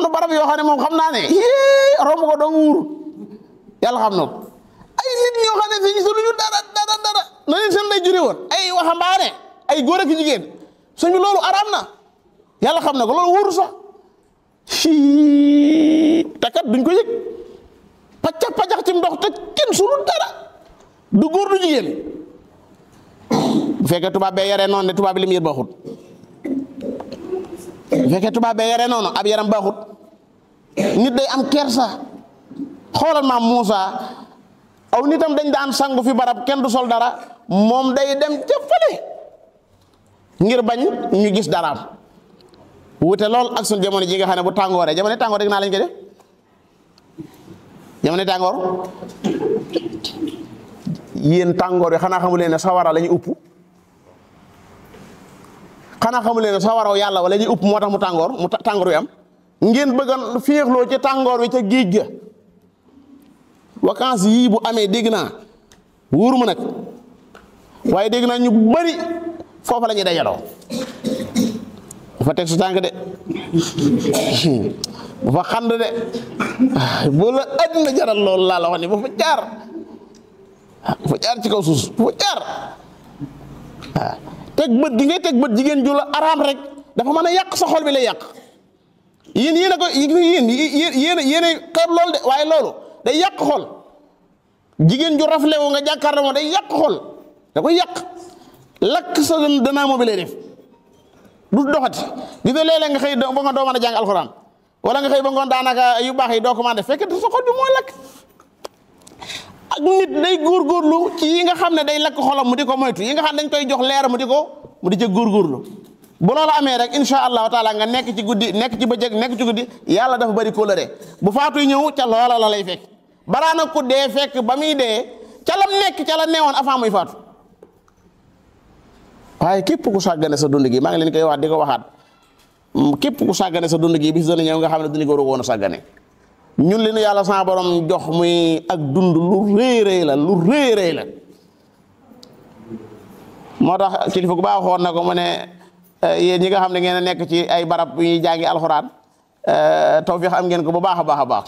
na barab yoo xam ne moom xam naa ne romb ko dong wuur yàlla xam na ko ay nit ñoo xam ne fi soluñu dara na leen seen lay jure woon ay waxambaane ay góor ak jigéen suñu loolu araam na yàlla xam na ko loolu wóoru sax takat duñ ko yëg paccax ci ndox te kenn sulu dara du góor du jigéen bu fekkee tubaab bee yaree noonu ne tubaab bi li mu yër baaxut bu fekkee tubaab bee yaree noonu ab yaram baaxut nit day am kersa xoolal maam Moussa aw nitam dañ daan sangu fi barab kenn du sol dara moom day dem ca fële ngir bañ ñu gis daraam wute lool ak suñ jamono ji nga xam ne bu tàngooree jamono tàngoor rek naa lañ ko def jamono tàngoor yéen tàngoor yi xanaa xamu leen ne sawara la ñuy upp xanaa xamu leen ne sawaraw yàlla wala ñuy upp moo tax mu tàngoor wi am ngeen bëgg a féexloo ci tàngoor wi ca géej ga vacances yii bu amee dégg naa wóoru ma nag waaye dégg naa ñu bari foofa la ñuy dajaloo dafa teg su tànk de bu fa xand de boo la àddina jaral loolu laa la wax ni bu fa jaar ci kaw suus bu fa jaar waaw teg bët gi ngay teg bët jigéen ju la araam rek dafa mën a yàq sa xol bi lay yàq yéen a ko yéen a xeeb loolu de waaye loolu day yàq xol jigéen ju raflewu nga jàkkaarloo moom day yàq xol da koy yàq lakk sa danaa moo bi lay def du doxati gis nga léeg-léeg nga xëy ba nga doo mën a jàng alxuraan wala nga xëy ba ngoon daanaka yu baax yi doo ko mën a def fekk sa xol bi mooy lakk ak nit day góorgóorlu ci yi nga xam ne day lakk xolam mu di ko moytu yi nga xam ne dañ koy jox leer mu di ca góorgóorlu bu loolu amee rek insha allahu taala nga nekk ci guddi nekk ci bëccëg nekk ci guddi yàlla dafa bari kóllëre bu faatu ñëw ca loola la lay fekk baraana ku dee fekk ba muy dee ca lam nekk ca la neewoon avant muy faatu waaye képp ku sàggane sa dund gi maa ngi leen koy wax di ko waxaat képp ku sàggane sa dund gi bis dana ñëw nga xam ne dund ko woon a sàggane ñun li nu yàlla sama borom jox muy ak dund lu rëy la moo tax kilifa gu baax waxoon na ko mu ne yéen ñi nga xam ne ngeen a nekk ci ay barab yu ñuy jàngi alxuraan tawfiix am ngeen ko bu baax a baax